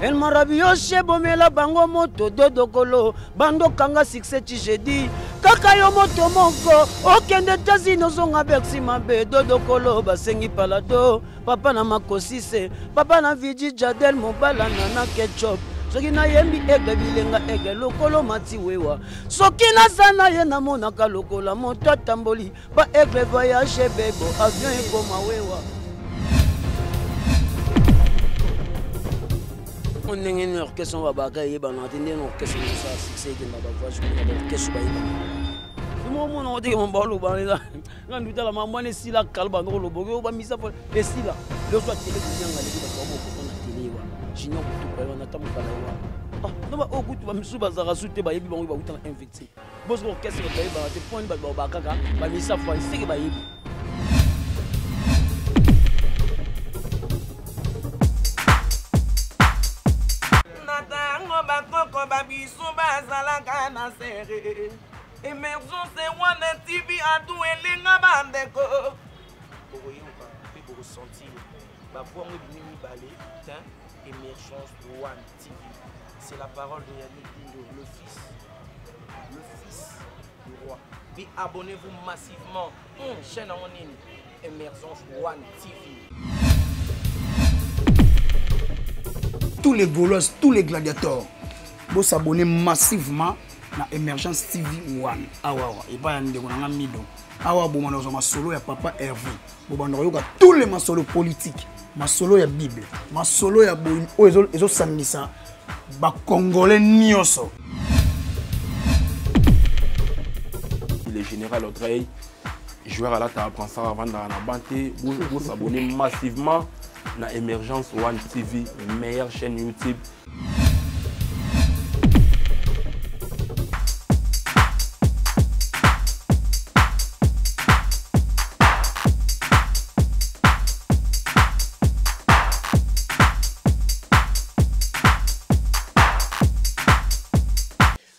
Elmarabioshe bomela bango moto dodokolo bando kanga succès ti jeudi kaka yo moto moko okende Etats-Unis ozonga Bercy mabe dodokolo basengi palado papa na makosise papa na viji jadel mobala na na ketchup soki nayembi aigle bilenga aigle lokolo mati wewa soki naza na ye namonaka lokola moto atamboli ba aigle voyage bebo avion ekoma wewa ndenge nini orchestre yango babaka eyebanaka te ndenge orchestre yango esala succès ekenda bavoyage koleka baorchestre bayebana omona ngo teke mambo aloba eza nga ndutala mambo wana esila kala bando koloba oyo bamisa esila lioso atele konyanga leki bato babokoto na tele wana junior kutuka ye wana ata mokala ye wana ah, no baoyo kutu bamisusu bazalaka su te bayebi bango bauta na invictime bosiko orchestre bato bayebaka te mpo nini bato balobaka kaka bamisa fani seke bayebi. Na tango bakoko ba biso bazalaka na sere emergence wana tv atu elinga bandeko bokoyoka mpe bokosentir bavoi yango ebimi mibale tin emergence one tv c'est la parole de yannick dindo le fils le fils du roi puis abonnez-vous massivement hmm, chaîne yango nini emergence one tv. Tous les Gaulois, tous les gladiateurs, vous s'abonner massivement na Emergence TV 1. Awa awa, epai ya ndeko na nga Mido. Awa boma na masolo ya papa Hervé. Bobanda koyoka tous les masolo politiques, masolo ya Bible, masolo ya boyi oyo ezosangisa ba Congolais nyonso. Le général Audrey joueur alataka brassard avandaka na ban te. Bosabonner massivement na Emergence One TV, meilleure chaîne YouTube.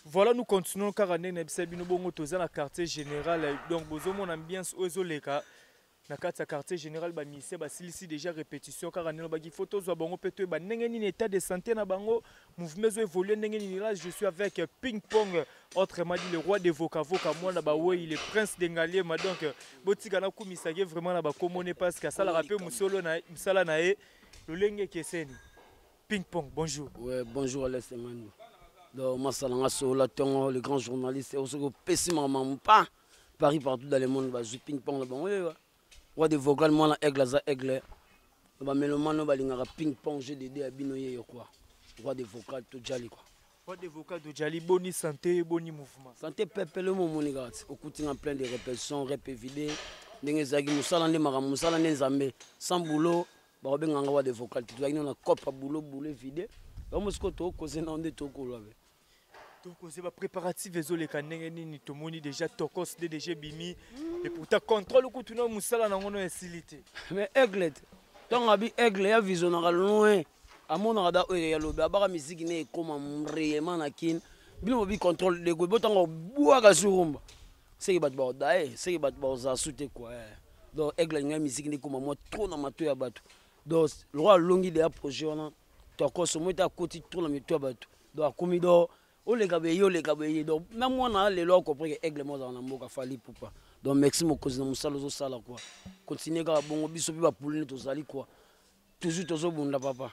Voilà, nous continuons kaka ndenge na bisa bino bongo toza na quartier général donc bozomona ambiance oyo ezoleka na kati ya quartier général. Ba musiciens basilisi déjà répétition kaka ndenge baki faut tozwa bango mpe toyeba ndenge nini état de santé na bango, mouvement ezo évolue ndenge nini. Là je suis avec Ping Pong, autrement dit le roi des Voka Voka, mwana bawei, le prince de Ngaliema. Donc botika nakumisaki vraiment na bakomone parce que asalaka mpe mosolo na mosala na ye lolenge ekeseni. Ping Pong, bonjour. Ouais, bonjour Alex Emmanuel. Donc, Masalanga Sola Tongo, le grand journaliste, et aussi Maman Pa, Paris partout dans le monde, bah, Ping Pong, bon, ouais, ouais. Roi des vocales, moi, aigle, aza aigle. Ba mélomane, ba lingaka Ping Pong, GDD, abino ye, quoi. Roi des vocales, tout jali, quoi. Roi des vocales de Jali, boni santé, boni mouvement. Santé pepele mo moni kaka okuti nga plein de répétitions, rep vidé. Ndenge ezalaki mosala nde makambo, mosala nde Nzambe. Sans boulot, bakobenga nga roi des vocales. Tozalaki nano na cope ya boulot, boulot vide. Yango sikoyo tokoze nao nde tokoloba be. Tokoze ba préparatifs ezoleka ndenge nini? Tomoni déjà Tokos DDG bimi et pourtant contrôle kutu na mosala nango no esili te. Mais aigle ntango abi aigle ya visionnaka loin, amonaka da oyo ya lobi abaka misiki ne ekoma réellement na Kin. Bino bobi contrôle de botanga bwaka surumba seke bato bakodaye seke bato bakozala su te quoi. Donc aigle alingai misiki nde ekoma mwa trop na mato ya bato. Donc le roi alongi deya projet wana Tokos omoi te akoti trop na mito ya bato. Donc akomi do oleka boye oleka boye. Donc na mwana lelo acomprendre ke aigle mo azala na mboka Fally Ipupa. Donc merci mokonzi na mosala ozosala quoi. Continue kaka bongo biso mpe bapulini tozali quoi. Toujours tozobunda papa.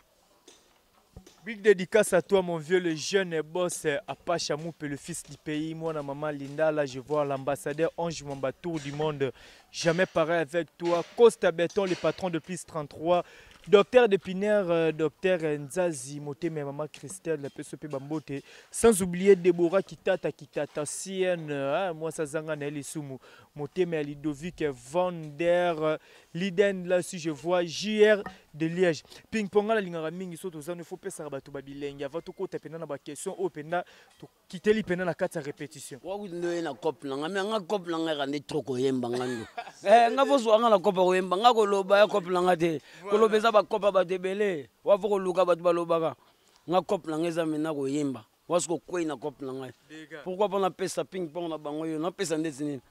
Big dédicace à toi mon vieux, le jeune boss Apache Moupe, le fils du pays. Moi, la maman Linda, là je vois l'ambassadeur Ange Mwamba, tour du monde. Jamais pareil avec toi. Costa Béton, le patron de plus 33. Docteur Depinaire, docteur Nzazi, Moteme, maman Christelle, la PSP Bambote. Sans oublier Deborah Kitata, Kitata, CN, hein, moi ça zanga na Elisumu. Moteme Ludovic Van der Liden, là si je vois JR de Liège. Ping pong la lingaka mingi so tozano, il faut pesa bato ba bilengi avant to kota pena na ba question o pena to kiteli pena na kati ya répétition. Wa ku ndo na cop na nga, mais nga cop na nga rande trop koyemba nga ndo. Nga fo nga na cop koyemba nga koloba ya cop na nga te. Koloba eza ba cop ba debele. Wa fo koluka bato balobaka. Nga cop na nga eza mena koyemba. Wa siko kwei na cop na nga. Pourquoi pas na pesa ping pong na bango yo, na pesa ndeti nini?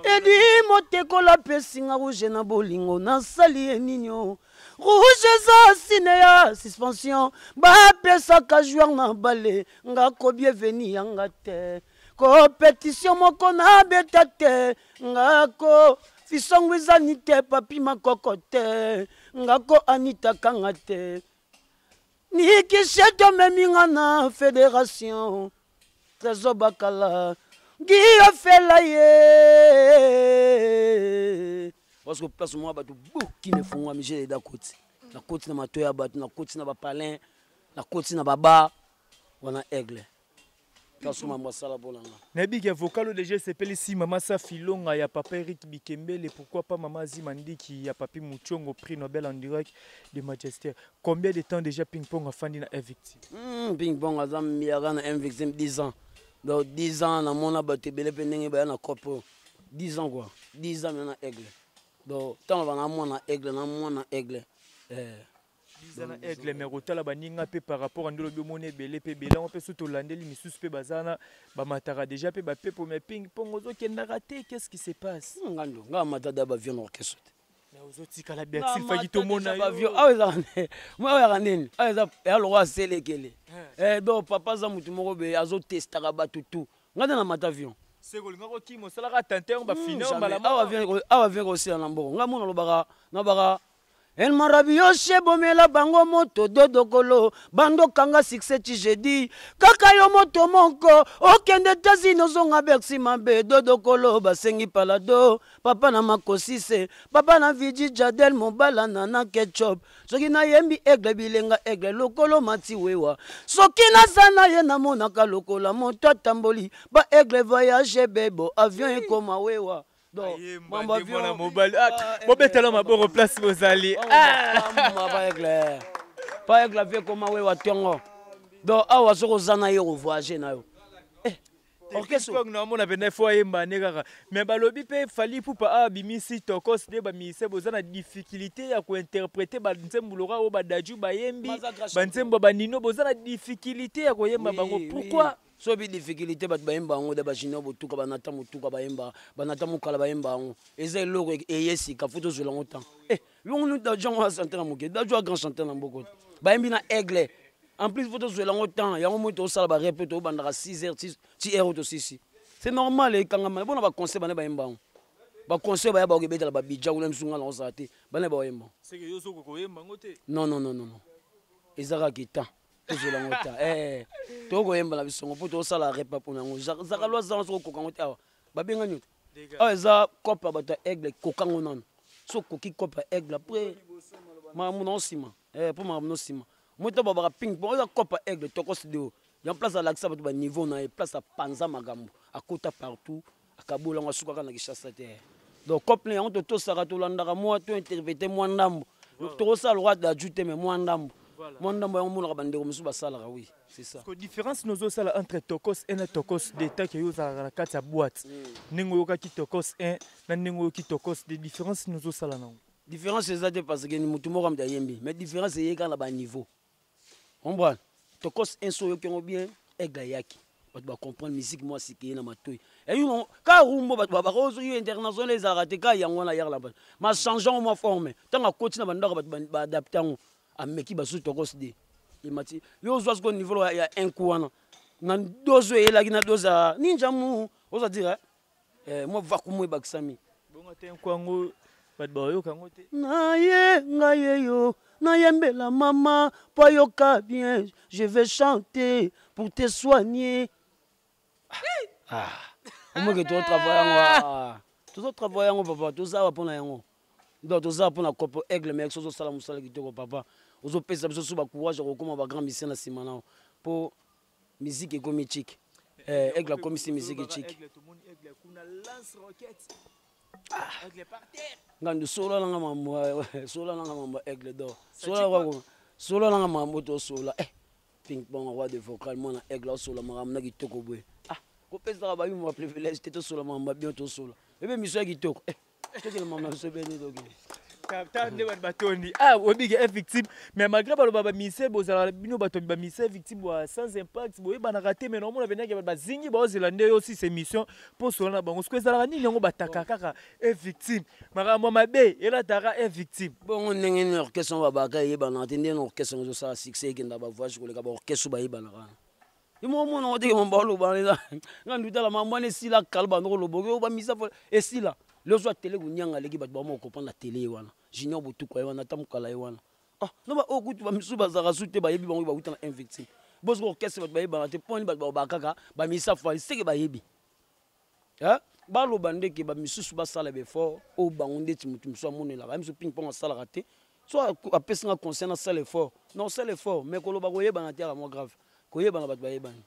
Edi motekola apesinga rouge na bolingo nasali ye nini o rouge eza sine ya suspension bapesaka joueur na bale nga kobieveni yanga te competition moko nabeta te nga ko fisongo ezani te papi makoko te nga ko anita kanga te nikisheto omemi nga na fédération trésor bakala giofela ye parce que place moko bato bokina efungwami je eda koti nakoti na matoi ya bato nakoti na bapalin nakoti na babar wana aigle kasuma mwasala mpo na nga. Nayebi ke vocal oyo deja esepelisi mama Safi Longa ya papa Eric Bikembele, pourquoi pas mama Zima Ndiki ya papi Muchongo, prix Nobel en direct de Manchester. Combien de temps déjà Ping Pong afandi na Invictime? Ping Pong aza mbiaka na Invictime 10 ans. Donc 10 ans namona bato ebele mpe ndenge baya na cope oyo. 10 ans quoi. 10 ans na Aigle. Donc ntango bana mwana Aigle na mwana Aigle. Biza na aigle mais kotala baninga mpe par rapport nde olobi omoni ebele mpe ebele yango mpe soki tolandeli misusu mpe baza na bamataka déjà mpe bapepo mais ping pong ozokendaka te, qu'est-ce qui se passe? Ngando nga amata da bavion na orchestre te. Mais ozotikala Bercy, faki tomona yo. Bavion awa ezaka nde mwa awa ezaka nini awa eza ya lokola aselekele. Donc papa aza motu moko boye azotestaka bato tout nga nde namata avion. Seko olingaka okima osalaka tante yango bafine oyo mbala moko. Awa avion ekosila na mboko nga mona alobaka nalobaka El Maravilloso bomela bango moto dodokolo bando kanga succès ti jeudi kaka yo moto moko okende États-Unis ozonga Bercy mabe dodokolo basengi palado papa na makosise papa na Viji Jadel mobala na na ketchup soki nayembi aigle bilenga aigle lokolo mati wewa soki naza na ye namonaka lokola moto atamboli ba aigle voyage bebo avion ekoma wewa. Donc, mamba mwana mobali ah, ah, bobetela maboko place bozali. Pa aigle pa aigle avion ekoma wewa tongo. Donc awa soki oza na ye ovoyage na yo. Orchestre naomona pena fo ayemba ne kaka mais balobi mpe Fally Ipupa awa abimisi tokos nde bamise boza na difficulté ya kointerprete banzembo loka oyo badaju bayembi banzembo ya banino boza na difficulté ya koyemba bango pourquoi? So bi difficulté bato bayemba yango da bajunior botuka banata motuka bayemba banata mokala bayemba yango eza eloko eye sika fo tozwela yango temps. Yongo daju yango aza na moke daju a grand chanteur na mboko bayembi na aigle en plus fo tozwela yango temps yango moi tosala barepe tobandaka 6 heures ti heure oyo tosisi c'est normal ekangama bona baconseil bana bayemba yango baconseil baya bakobetela babidja kuna misu nga na osala te bana bayemba. Non non non non eza kaka temps tozwela yango temps tokoyemba na biso mpo tosala repa mpona yango zakalo azanga soki okoka yango te awa babengani yo te awa eza cope ya bato ya aigle kokango nano so okoki cope ya aigle après makambo na nsima mpo makambo na nsima moi to babaka ping pong eza cope ya aigle tokos deo yan place alakisa bato baniveau na ye place apanza makambo akota partout akabola yango asukaka na Kinshasa te. Donc cope na yango totosaka tolandaka mwa to interprete mwa ndambo tokosala lokola daju te mais mwa ndambo mwa ndambo yango omonaka bandeko mosusu basalaka oui c'est ça. Parce que différence nozosala entre tokos 1 na tokos 2 tant que yo ozalaka na kati ya boîte ndenge oyokaki tokos 1 na ndenge oyoki tokos 2 différence nozosala nango. Différence eza te parce que ni motu moko amita ayembi mais différence eye kaka na baniveau comprendre tokos 1 so oyoki yango bien aigle ayaki bato bacomprendre musique mwa sika ye na matoi eyo ka rumbo bato babaka oyo soki international ezalaka te ka yango wana ayaka na bato ma change yango mwa forme ntango akoti na bandako bato baadapte yango ameki basusu tokos de emati yo ozwa sikoyo niveau ya un coup wana na dose oyo eyelaki na dose ya ninja mu oza dire mwa vakumu ebakisami bongo te nko yango bato bayoka yango te. Naye ngai yeyo nayembela mama po ayoka bien je vais chanter pour te soigner. Omoke tozotravaille yango tozotravaille yango papa toza awa mpona yango donc toza mpona kopo aigle mais ozosala mosala kitoko papa ozopesa biso so bacourage ya kokóma bagrand musicien na nsima nao mpo musique ekomi chik. Aigle akomisi musique chik. Ngando sola nanga mambo sola nanga mambo aigle d'or sola sola nanga mambo to sola ping pong roi de vocal mwana aigle osola makambo na kitoko boye kopesaka bayuma privilège te tosola makambo bien tosola ebe miso ya kitoko tokende mambo na biso bene tokende. Ta nde bato batondi. Ah, obike est victime. Mais malgré baloba ba musicien bozala bino bato ba musicien victime boa sans impact boyebanaka te, mais naomona penaki bato bazingi baozela nde yo six émission mpo solo na bango. Soki ezalaka nini yango bataka kaka est victime. Makambo mabe elataka est victime. Bongo ndenge nini orchestre yango babaka eyebanaka te, ndenge orchestre yango ezosala succès ekenda bavoyage koleka baorchestre bayebanaka. Yo moko mona ngo teke mambo aloba eza nga ndutala mambo wana esila kala bando koloba oyo bamisa esila leo zwa tele konyanga aleki bato bakoma kokomprendre na tele ye wana junior botuku ye wana ata mokala ye wana. Ah no ba oyo kutu bamisusu bazalaka su te, bayebi bango bauta na invictime bosiko orchestre bato bayebaka te mponi bato balobaka kaka bamisa fali seke bayebi. Baloba ndeke bamisusu basala baeffort oyo bango ndeti motu mosusu amonelaka ye mosusu ping pong asalaka te, so apesi nga conseil nasala effort, na osala effort, mais koloba koyebana te yaka mwa grave, koyebana bato bayebani.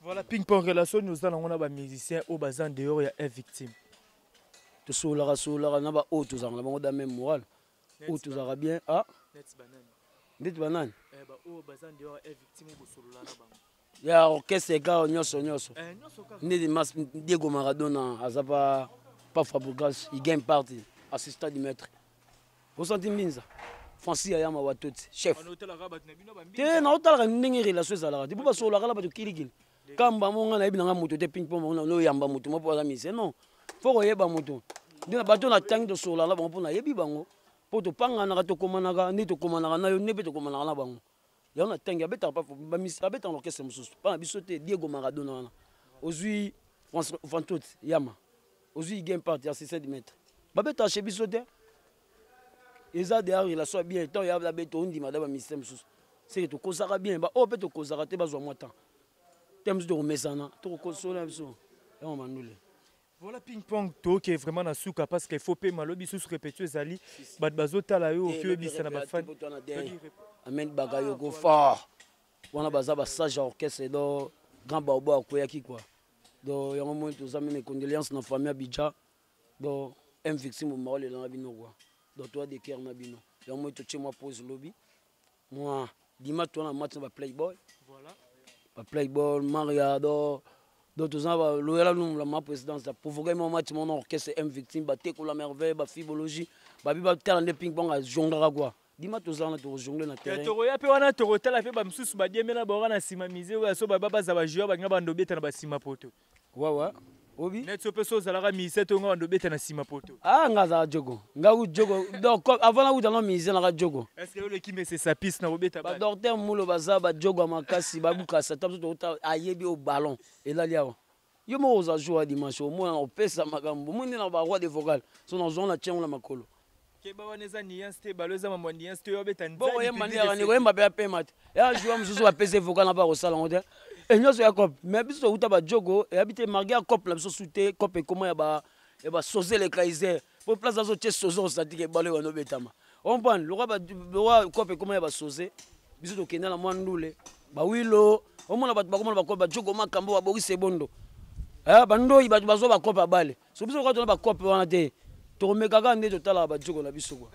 Voilà, ping pong relation nous allons na ba musicien oyo baza en dehors ya un victime. Tosololaka sololaka na ba oyo tozalaka na bango da même moral, oyo tozalaka bien. Ah, ndeti banani ya orchestre kaka nyonso nyonso ndeti mas Diego Maradona aza pa pa Fabregas, il gagne party assistant du maître osanti mbinza Francis Ayama Watoti chef te naotalaka ndenge relation ezalaka te po basololaka na bato kilikili kamba mo nga nayebi nanga moto te ping pong noyamba moto mo po aza mise non fo koyeba moto nde na bato natangi tosololaka na bango mpo nayebi bango mpo topanganaka tokomanaka nde tokomanaka na yo nde mpe tokomanaka na bango. Yango natangi abetaka pa abetaka na orchestre mosusu mpa na biso te. Diego Maradona wana ozwi Fantot Yama, ozwi game part ya 6 mètre babetaka chez biso te. Eza deya relation ya bien ntango ya babeta ondima da bamisien mosusu seke tokozaka bien baoyo mpe tokozaka te bazwa mwa temps te mosusu tokomesana tokokosola biso yango mandule. Voilà ping pong toke vraiment na suka parce qu'il faut pe malobi sous répétition ezali bato bazotala yo oki oyebisa na bafan. Amen Bakayoko fort wana baza basage ya orchestre do grand baobo akweyaki quoi. Donc yango moi toza meme condoléance na famille Abidjan. Donc M victime maolela na bino quoi. Donc toi de cœur na bino. Yango moi totie mwa pause lobby. Moi dimanche toi na match na ba playboy. Voilà. Ba playboy Maria do donc toza ba loyala lumula ma présidence ya provoquer mon match mon orchestre M victime ba teko la merveille ba fibologie ba bi ba tala nde ping pong a jonglera quoi. Dima toza na to jongler na terrain. Tokoya pe wana tokotala pe ba misusu ba diemela ba wana sima mise oyo so ba ba baza ba joueur ba nga bando beta na ba sima poto. Ouais ouais. Obi. Net so pe so zalaka mise to nga bando beta na sima poto. Ah nga za jogo. Nga ku jogo. Donc avant na kuta na mise na ka jogo. Est-ce que le kimi c'est sa piste na obeta ba? Ba docteur Mulo baza ba jogo makasi ba bukasa tabu to ta ayebi au ballon. Elali awa. Yo moko oza jour dimanche au moins opesa makambo. Moni na ba roi de vocal. So na zona tiengo na makolo. Keba wana eza nuance te, balo eza mambo ya nuance te, oyo abeta nzadi Bongo yemba nde yaka ndeko, yemba pe apema te. Ya joueur mosusu bapesa vocal na ba kosala yango te. E nyonso ya cop. Mais biso touta ba jogo, eyabi te marqué ya cop na biso su te, cop ekoma ya ba ya ba soze le Kaiser. Po place azo tie soze osati ke balo wana obetama. Comprendre, lokwa ba lokwa cop ekoma ya ba soze. Biso tokenda na mwa ndule, ba wilo, omona bato bakoma na ba cop ba jogo makambo ba Boris Ebondo. Eh ba ndoyi bato bazo ba cop ya bale. So biso kaka tona ba cop wana te. Tokomeka kaka nde totalaka ba jogo na biso quoi.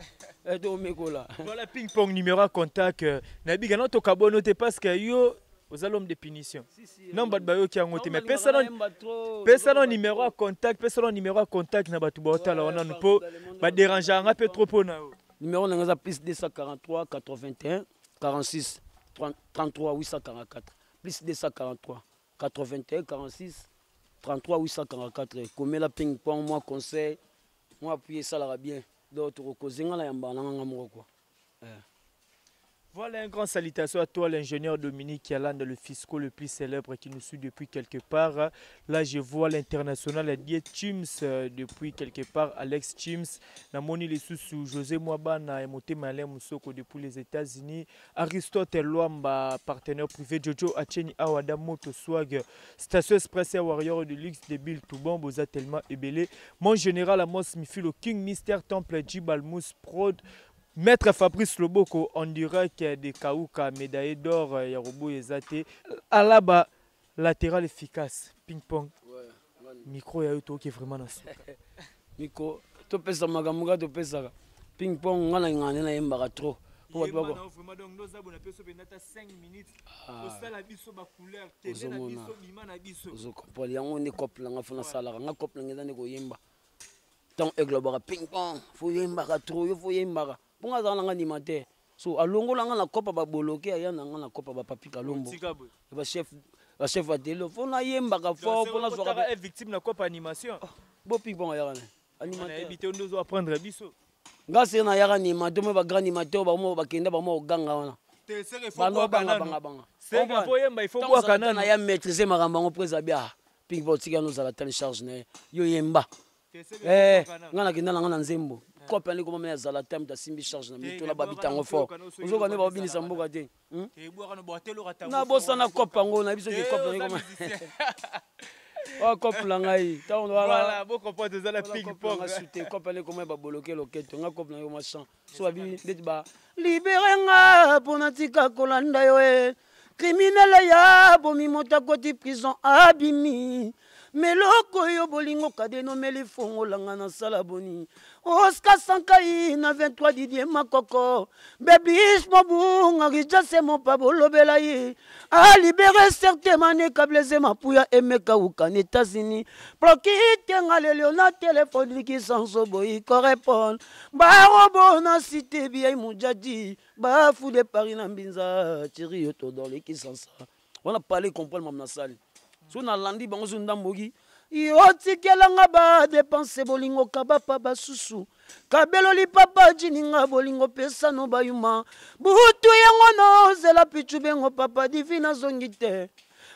Eh tokomekola. Voilà ping pong numéro à contact na biga na tokabono te parce que yo oza l'homme de punition. Non bato bayoki yango te mais pesa na pesa na numéro à contact, pesa na numéro à contact na bato baotala wana po ba déranger nga pe trop pona yo. Numéro na nga plus 243 81 46 33 844 plus 243 81 46 33 844. Komela ping pong moi conseil moi appuyer ça la bien donc tokokozenga na yamba na nga moko quoi. Voilà un grand salutation à toi, l'ingénieur Dominique Yalande, le fisco le plus célèbre qui nous suit depuis quelque part. Là, je vois l'international Dieu Chims depuis quelque part, Alex Chims, Namoni Lesoussou, José Mwabana et Moté Malin Moussoko depuis les États-Unis, Aristote Luamba, partenaire privé, Jojo Acheni Awada Moto Swag, Station Express et Warrior de luxe de Bill Toubon, Boza tellement ébélé, mon général Amos Mifilo King, Mister Temple, Jibalmous Prod, Maître Fabrice Loboko en direct de Kauka, médaillé d'or, Yarobo Ezate, Alaba, latéral efficace, ping-pong. Ouais, micro ya yoto qui est vraiment dans ce. Micro, to pesa makambo to pesa. Ping-pong ngana ngana na yembaka trop. Po bato bako. Vraiment donc nos abonnés peso benata 5 minutes. Ah. Osala biso ba couleur te na biso bima na biso. Ozo comprendre yango nde couple nga fona salaka nga couple nga nde koyemba. Ntango aigle alobaka ping pong, fo yembaka trop, yo fo yembaka. Mpo nga azala na nga animateur. So alongola nga na kopa ba boloke aya na nga na kopa ba papi Kalombo. Ba chef ba chef ya tele fo nayembaka fort mpo nazwaka victime na kopa animation. Oh, bo ping pong ayaka na animateur. Nayebi te ndozo apprendre biso. Nga se nayaka animateur me ba grand animateur bango bakenda bango koganga wana. Bando banga banga banga. Seka fo yemba il faut bwaka nanu. Na ya maîtriser makambo yango presa bia. Ping pong tika nozala tani charge na ye. Yo yemba. Eh, nga nakenda na nga na nzembo kope yango ekoma ya zala time tasimbi charge na mito na babita yango fort ozoka nde babinisa mboka te hmm? nabosana kope yango na biso ke kope yango ekoma oyo kope na ngai ntango kope yango ekoma ya baboloke loketo nga kope na ngai ekoma champ so babi ndeti ba libere nga mpo natika kolanda yo e criminele ya bomi moto akoti prison abimi meloko yo bolingo kadenomeli fongolanga nasala boni oscar sankai na 23 didie makoko bebis mobunga rijase mopa bolobela ye alibere certainement neka blaise mapuya emeka uka na états-unis prokite nga lelio na telefone likisanso boyi korepondre barobo na cité biyai mujadi bafu de paris na mbinza tiri yo todor likisansa wana pale comprendre mam nasali so nalandi bango so ndamboki yo tikelanga badepense bolingo kabapa basusu kabeloli papa jininga bolingo pesano bayuma butu yango nozela pichu bengo papa divine azongi te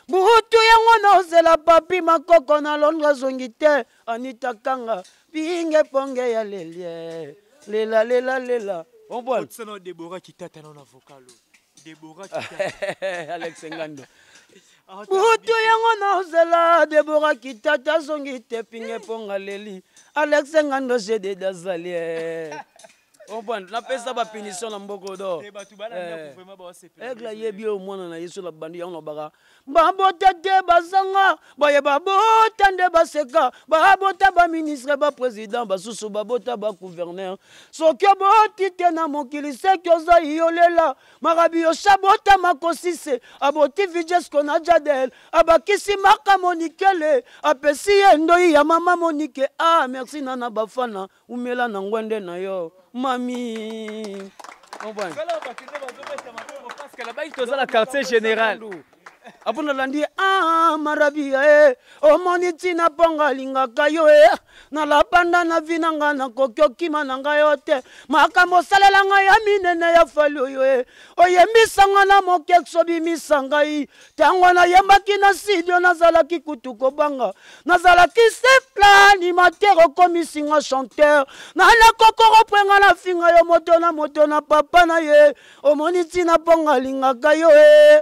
butu yango nozela papi makoko na londre azongi te anita kanga pinge ponge ya lelie lela lela lela comprendre Deborah Kitata na vocal Deborah Kitata Alex Ngando butu yango nazela Deborah Kitata azongi te pinge ponga leli Alex Ngando gede dazali comprendre napesa bapunition na mboko do aigle ayebi oyo mwana na ye so na bandi yango nabaka babota te bazanga baye babota nde baseka babota baministre baprésident basusu babota bagouverneur soki oboti te na mokili seki oza iyolela marabi yosha bota makosise aboti vijesco na jadel abakisi maka monikele apesi ye ndoi ya mama monike ah merci nana bafana umela na ngwende na yo mami toza na quartier général apo nalandi ye ah, marabia e omoni ntina mponga alingaka yo e nalapanda na vi na ngai nakoki okima na ngai yo te makambo osalela ngai ya minene ya fali oyo e oyembisa ngai na mokekso obimisa ngai ntango nayembaki na studio nazalaki kutu kobanga nazalaki simple animateur okomisi nga chanteur nalakokoro mpe nga nafinga yo moto na moto na papa na ye omoni ntina mpo nga alingaka yo e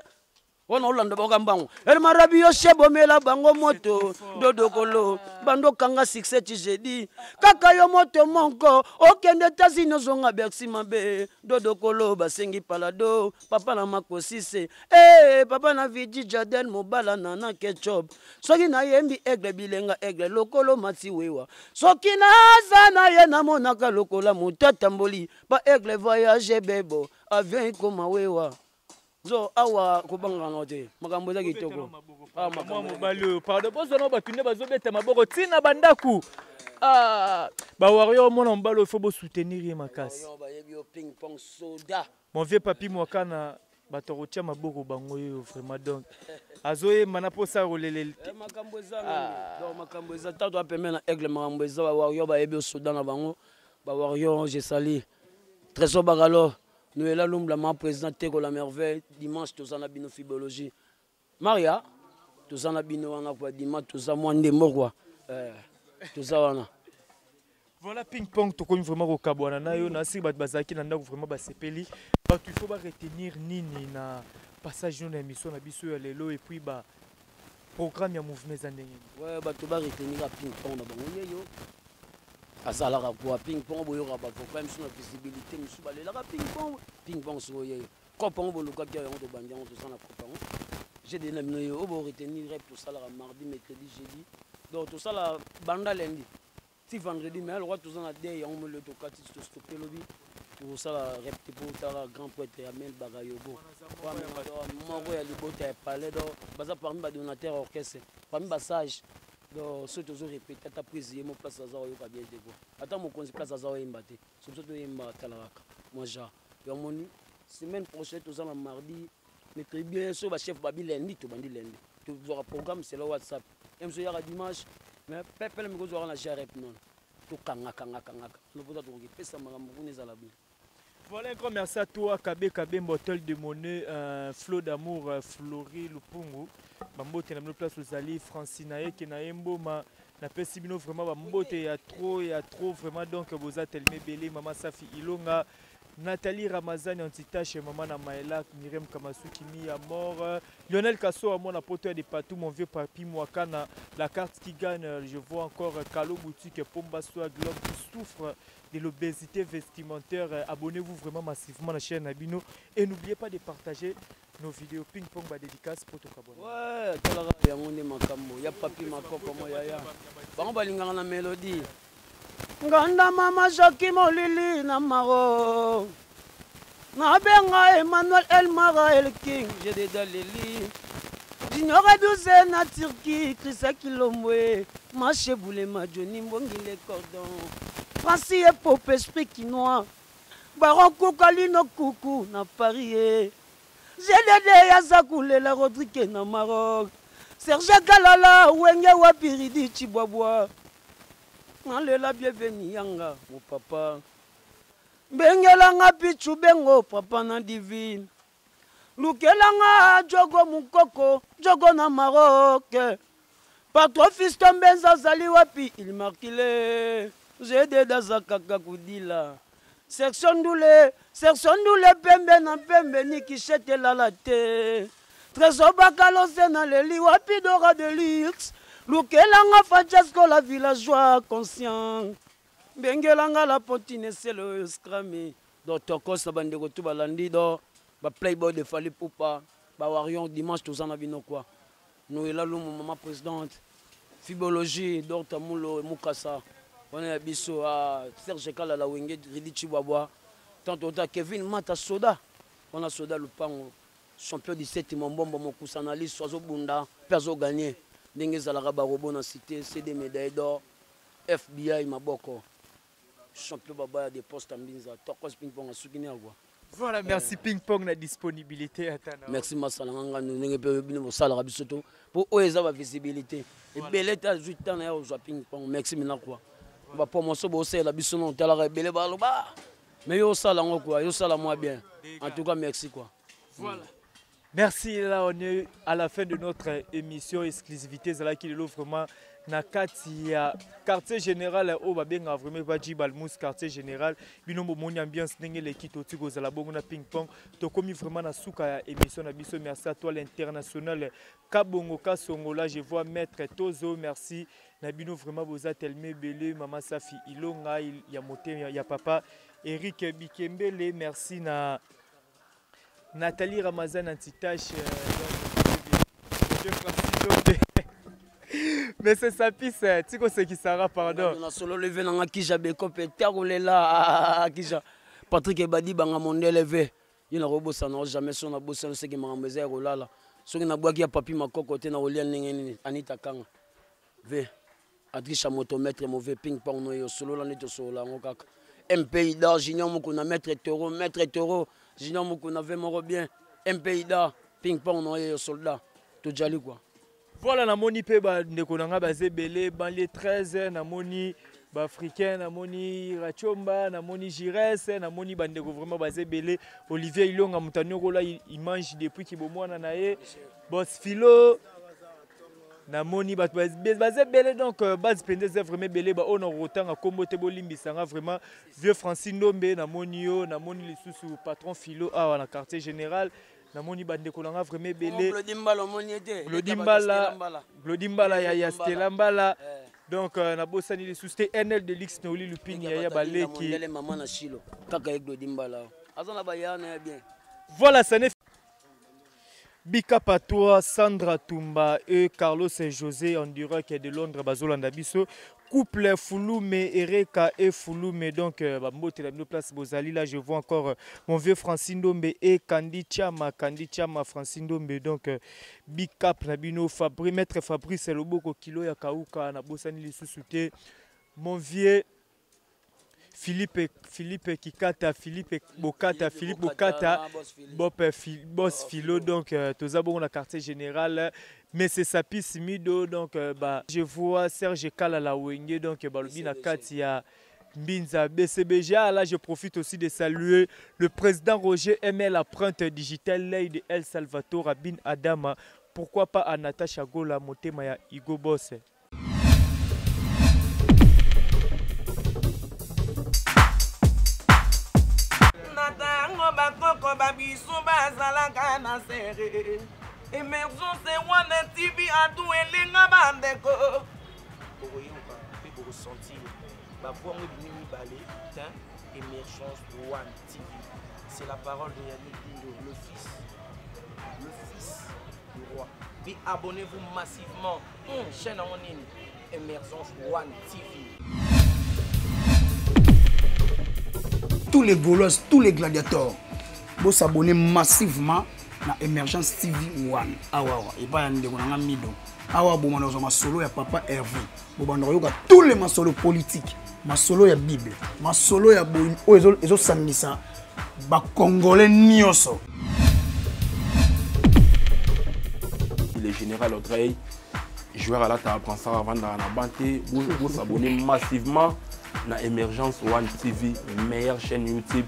wana olanda baoka mbango elmarabi yo she bomela bango moto dodokolo bando okanga succès ti jeudi kaka yo moto moko okende etats-unis ozonga bercy mabe dodokolo basengi palado papa na makosise e eh, papa na vidi jaden mobala nana ketchup soki nayembi aigle bilenga aigle lokolo mati wewa soki naza na ye namonaka lokola moto atamboli ba aigle voyage bebo avion ekoma wewa zo awa kobangaka nao te makambo eza kitoko ah, mobali oyo pardon bozwa nao bato nde bazobeta maboko ntina bandako ah, bawario omona mobali oyo fo bosoutenir ye makasi mon vieux papi mwakana bato akotia maboko bango oyo vraiment donc azoyemba na mposa ya kolelel te eh, makambo eza ah. donc makambo eza ntango apeme na aigle makambo eza bawario bayebi osoda na bango bawario je sali trésor bakalo noela lumbla ma président teko la merveille dimanche toza na bino fibologie maria toza na bino wana kua dimanche toza mwa ndembo kua eh, toza wana Voilà ping pong tokomi vraiment kokabwana na yo na siki bato bazalaki na ndako vraiment basepeli bato il faut ba retenir nini na passage no na émission na biso ya lelo et puis ba programme ya mouvement eza ndenge nini ouais bato ba retenir ya ping pong na bango yeyo azalaka kua ping pong boyoka bavoka misu na visibilité misu balelaka ping pong ping pong sikoyo yeyo cope yango bolukaki yango tobandi yango toza na cope yango gd na bino ye oyo boretenir rep tosalaka mardi mercredi jeudi donc tosala banda lundi ti vendredi mais lokwa toza na dei yango molo tokati tostope lobi tokosala rep te mpo otala grand prêtre ya mel bakayogo moko ya libota ya palais donc baza parmi badonateur orchestre parmi basage. Donc soki tozo répéter ata prise ye mo place aza oyoka bien te quoi. Ata mokonzi place aza oyemba te. Soki biso toyemba tala kaka. Moi ja. Yo moni semaine prochaine toza na mardi mais bien sûr ba chef babi lundi tobandi lundi. Tozwaka programme c'est le WhatsApp. Ye mosusu yaka dimanche mais pepele mikozwaka na GRP non. Tokanga kanga kanga. Lopoza tokoki pesa makambo kuna ezala bien. Voilà un grand merci à toi, Kabe Kabe, Motel de Monnaie, euh, Flo d'amour, euh, Flori Lupungu, Bambote na bino place ozali, Francine Ayeke na Mboma, na pesi bino vraiment bambote ya trop ya trop vraiment donc boza tellement ebele, Mama Safi Ilonga, Nathalie Ramazani Antitache, Maman na Maëla, Myriam Kamasuki, Mia Mort, Lionel Kasso, à mon poto de Patou, mon vieux papi Mwakana, la carte qui gagne, je vois encore Kalo Boutique, Pomba Swag, l'homme qui souffre de l'obésité vestimentaire. Abonnez-vous vraiment massivement à la chaîne Abino et n'oubliez pas de partager nos vidéos ping-pong ba dédicace pour tokabona. Ouais, talaka yango nde makambo ya papi makoko mo yaya. Bango balingaka na mélodie. Nganda mama Jackie Molili na Maro. Nabenga Emmanuel Elmara El King, j'ai des daleli. Junior Aduze na Turquie, Chrisa Kilombwe, Maché Boulema, Johnny Mbongi les cordons. Francis et Pop Esprit Kinois, Baron Koukalino Koukou na Paris. GDD Yazakulela Rodrigue na Maroc. Serge Galala, Wenge Wapiridi Chibwabwa. Nalela bienvenue yanga, mon papa. Bengelanga Pichu Bengo, papa na divine. Lukelanga Jogo Mukoko, Jogo na Maroc. Patro Fiston Benza zali wapi, il marquile. GDD azakaka kudila. Section ndule, section ndule pembe na pembe ni kishete lala te. Trésor Bakalose na leli wapi Dora de luxe. Lukelanga Francesco la villageois conscient. Bengelanga la pontine c'est le scramé. Donc tokos na bandeko tout balandi do ba playboy de Fally Ipupa, ba warrior dimanche tous en abino quoi. Noëlla Lumu maman présidente. Fibologie Dr Mulo Mukasa. On est biso à Serge Kala la Wenge Ridi Chibwabwa. Tant autant Kevin Mata Soda. On a Soda Lupango. Champion du 7 Mombombo Mokusana Soazo Bunda, Perzo gagné. Ndenge zalaka ba robot na cité, CD médaille d'or, FBI Maboko. Champion baba des postes Mbinza, Tokos Ping Pong asukini agwa. Voilà, merci Ping Pong la disponibilité atana. Merci Masala nganga ndenge pe bino bosala biso to po oyo eza ba visibilité. Ebele ta 8 ans na ya ozwa Ping Pong. Merci mina quoi. Ba promotion bosela biso non talaka ebele ba loba. Mais yo sala ngo quoi, yo sala moi bien. En tout cas merci quoi. Voilà. Merci, là on est à la fin de notre émission exclusivité Zalaki Lelo vraiment na kati ya quartier général oyo babenga vraiment ba Djibalmous quartier général bino bomoni ambiance ndenge eleki toti kozala bongo na ping pong tokomi vraiment na suka ya émission na biso. Merci à toi l'international Kabongo Kasongo, là je vois maître Tozo, merci na bino vraiment boza tellement ebele. Mama Safi Ilonga ya motema ya papa Eric Bikembele, merci na Nathalie Ramazan Antitache, mais c'est sa piste, Tiko Sekisara, pardon. Na solo levé na Kija Beko Petarolela Kija Patrick Ebadi banga mondele ve. Yo na robosa na jamais son na bosa no seki makambo eza ya kolala. Soki na bwaki ya papi makoko te na kolia ndenge nini Anita Kanga. Ve Adrisha moto maître mauvais ping pong no yo solo la nito solo yango kaka. MPI da Junior Mukuna maître taureau, maître taureau Junior Mukuna ve moko bien. MPI da ping pong no yo soldat. Tojali quoi. Voilà na moni pe ba ndeko nanga bazebele banlieue 13 na moni ba africain na moni Rachomba na moni Gires na moni ba ndeko vraiment bazebele Olivier Ilonga mutanyokola il mange depuis kibomwana na ye Boss Philo na moni bato bazebele donc base mpenza eza vraiment ebele ba oyo na kotanga kombo te bolimbisanga vraiment vieux Francine Ndombe na moni yo na moni lisusu patron Philo awa na quartier général na moni bandeko nanga vraiment ebele Glody Mbala omoni ete Glody Mbala Glody Mbala ya Stella Mbala donc na bosani lisusu te NL de Lix Noli Lupini ya baleki ndele mama na Shilo kaka ye Glody Mbala aza na ba na ya bien. Voilà, ça n'est Bika Patois, Sandra Tumba et Carlos et José en direct de Londres, Bazolanda Biso. Couple Fulume, Ereka et Fulume. Donc, bambote la bino place Bozali. Là, je vois encore mon vieux Francine Dombe et Kandi Chama, Kandi Chama, Francine Dombe. Donc, big cap na bino, Fabri, maître Fabrice Loboko, Kilo ya Kauka, na Bosani Lisusu te. Mon vieux Philippe, Philippe Kikata, Philippe Bokata, Philippe Bokata, Bop, Boss Philo, donc toza bongo na quartier général, mais c'est Sapi Simido, donc bah, je vois Serge Kalala Wenge, donc balobi na kati ya Mbinza BCBG. Là, je profite aussi de saluer le président Roger ML, empreinte digitale, l'œil de El Salvatore, Bin Adama, pourquoi pas à Natacha Gola, Motema ya Hugo Boss. Na ntango bakoko babiso bazalaka na sere, Émergence wana TV atu elinga bandeko bokoyoka mpe bokosentir bavoix ngo ebimi mibale tin. Émergence One TV, c'est la parole de Yannick Dindo, le fils du roi. Puis abonnez-vous massivement. Chaîne yango nini? Émergence One TV. Tous les Gaulois, tous les gladiateurs, bosabonner massivement na Émergence TV 1 awa awa epai ya ndeko na nga Mido. Awa bomanda kozwa masolo ya papa Hervé, bobanda koyoka tous les masolo politique, masolo ya Bible, masolo ya boyi oyo ezosangisa bacongolais nyonso. Le général Audrey, joueur alata brassard, avandaka na banc te. Bosabonner massivement na Émergence One TV, meilleure chaîne YouTube.